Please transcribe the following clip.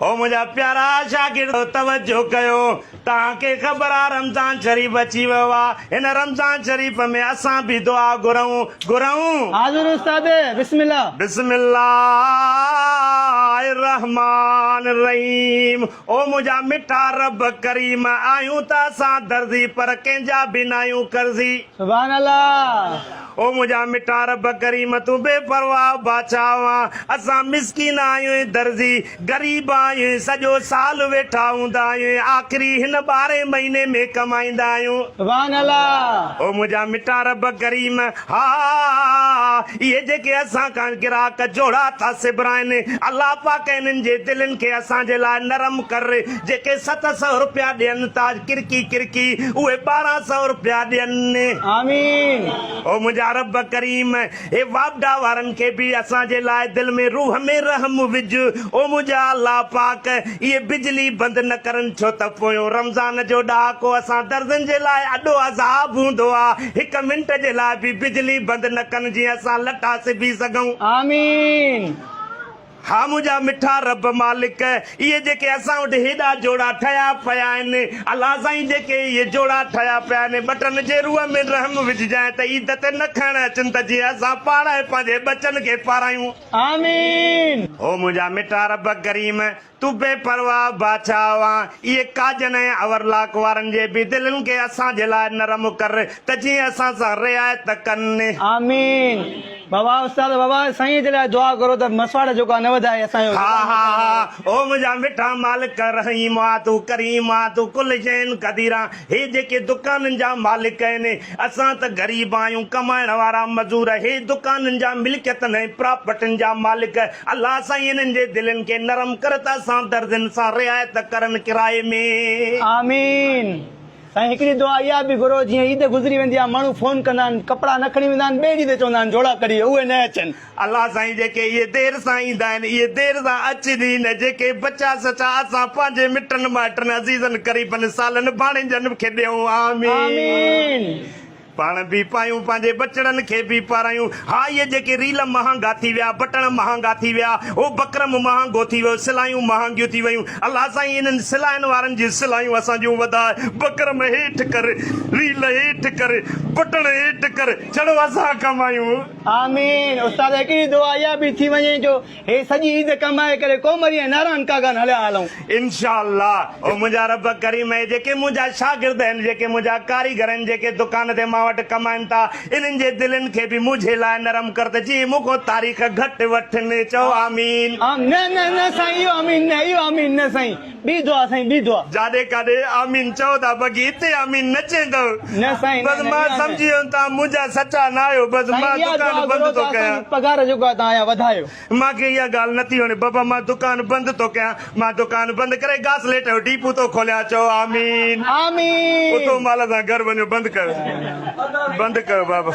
او منهنجا پيارا شاگردو توجه ڪيو توهان کي خبر آ رمضان شريف اچي ويو آ هن رمضان شريف ۾ اسان به دعا گهرون گهرون. حاضر استاد بسم الله. بسم الله الرحمٰن الرحيم او منهنجا مٺا رب ڪريم آهيون ته اسان درزي پر ڪنهن جا به ناهيون قرضي. سبحان الله. او منهنجا مٺا رب ڪريم تون بي پرواهه بادشاهه آن اسان مسڪين آهيون ۽ درزي غريب آهيون سڄو سال ويٺا هوندا آهيون ۽ آخري هن ٻارهين مهيني ۾ ڪمائيندا آهيون. سبحان الله. او منهنجا مٺا رب ڪريم ها اهي جيڪي اسان کان گراهڪ جوڙا ٿا سبرائن الله پاڪ انهن جي دلين کي اسان جي لاء نرم ڪر جيڪي 700 روپيا ڏين ٿا ڪرڪي ڪرڪي اهي 1200 روپيا ڏين. آمين. او منهنجا رب ڪريم هي واپڊا وارن کي به اسان جي لاء دل ۾ روح ۾ رحم وجھ او منهنجا الله پاڪ اهي بجلي بند نه ڪرن ڇو ته پويون رمضان جو ڏهاڪو اسان درزن جي لاء اڏو عذاب هوندو آ هڪ منٽ جي لاء به بجلي بند نه ڪن جيئن اسان لٽا سبي سگهون. آمين. ها منهنجا مٺا رب مالڪ، اهي جيڪي اسان وٽ هيڏا جوڙا ٺهيا پيا آهن، الله سائين جيڪي اهي جوڙا ٺهيا پيا آهن، ٻٽن جي روح ۾ رحم وجهجانء ته عيد تي نه کڻڻ اچن ته جيئن اسان پاڻ ۽ پنهنجي ٻچن کي پارايون. آمين. او منهنجا مٺا رب ڪريم، تون بي پرواهه بادشاهه آن، اهي ڪاجن ۽ اورلاڪ وارن جي به دلين کي اسان جي لاء نرم ڪر ته جيئن اسان سان رعايت ڪن. آمين. بابا استاد بابا سائين جي لاء دعا ڪرو ته مسواڙ جيڪو آ نه وڌائي اسان جو ها ها ها او منهنجا مٺا مالڪ رحيم آ تون ڪريم آ تون ڪل شيء قدير آ هي جيڪي دڪانن جا مالڪ آهن اسان ته غريب آهيون ڪمائڻ وارا مزور هي دڪانن جا ملڪيتن ۽ پراپرٽين جا مالڪ الله سائين انهن جي دلين کي نرم ڪر ته اسان درزين سان رعايت ڪرن ڪرائي ۾. آمين سائين هڪڙي دعا اها به گهرو جيئن عيد گذري ويندي آهي ماڻهو فون ڪندا آهن ڪپڙا نه کڻي ويندا آهن ٻئي ڏينهن تي چوندا آهن جوڙا ڪڍي ويو اهي نه اچن. الله سائين جيڪي اهي دير سان ايندا آهن اهي دير سان اچن ئي نه جيڪي بچا سچا اسان پنهنجي مٽن مائٽن عزيزن قريبن سالن ڀاڻيجن کي ڏيون آمين. آمين. پاڻ به پايون پنهنجي ٻچڙن کي به پارايون. ها اهي جيڪي ريل مهانگا ٿي ويا، بٽڻ مهانگا ٿي ويا، هو بڪرم مهانگو ٿي ويو، سلايون مهانگيون ٿي ويون. الله سائين انهن سلاين وارن جون سلايون اسان جون وڌاء، بڪرم هيٺ ڪر، ريل هيٺ ڪر، بٽڻ هيٺ ڪر، ڇڙو اسان ڪمايون. آمين استاد هڪڙي دعا اها به ٿي وڃي جو هي سڄي عيد ڪمائي ڪري ڪومري ۽ ناران ڪاغان هليا هلون. انشاء الله او منهنجا رب ڪريم اهي جيڪي منهنجا شاگرد آهن جيڪي منهنجا ڪاريگر آهن جيڪي دڪان تي مان وٽ ڪمائن ٿا انهن جي دلين کي به منهنجي لاء نرم ڪر ته جيئن مون کان تاريخ گهٽ وٺن چئو آمين. نه نه نه سائين اهو آمين نه اهو آمين نه سائين ٻي دعا سائين ٻي دعا. جاڏي ڪاڏي آمين چئو ٿا باقي هتي آمين نه چئندؤ نه سائين نه بس نه مان اها نه. سمجهي ويم توهان منهنجا سچا نه آهيو بس سائين مان اها دڪان دعا بند گهرو ٿو ته اسان ڪيان. جي پگهار جيڪو آهي توهان اها وڌايو. مان کي اها ڳالهه نٿي وڻي بابا مان دڪان بند ٿو ڪيان مان دڪان بند ڪري گاسليٽ جو ڊيپو ٿو کوليان چئو آمين آمين. اتو مال سان گهر وڃو بند ڪيو بند ڪيو بابا.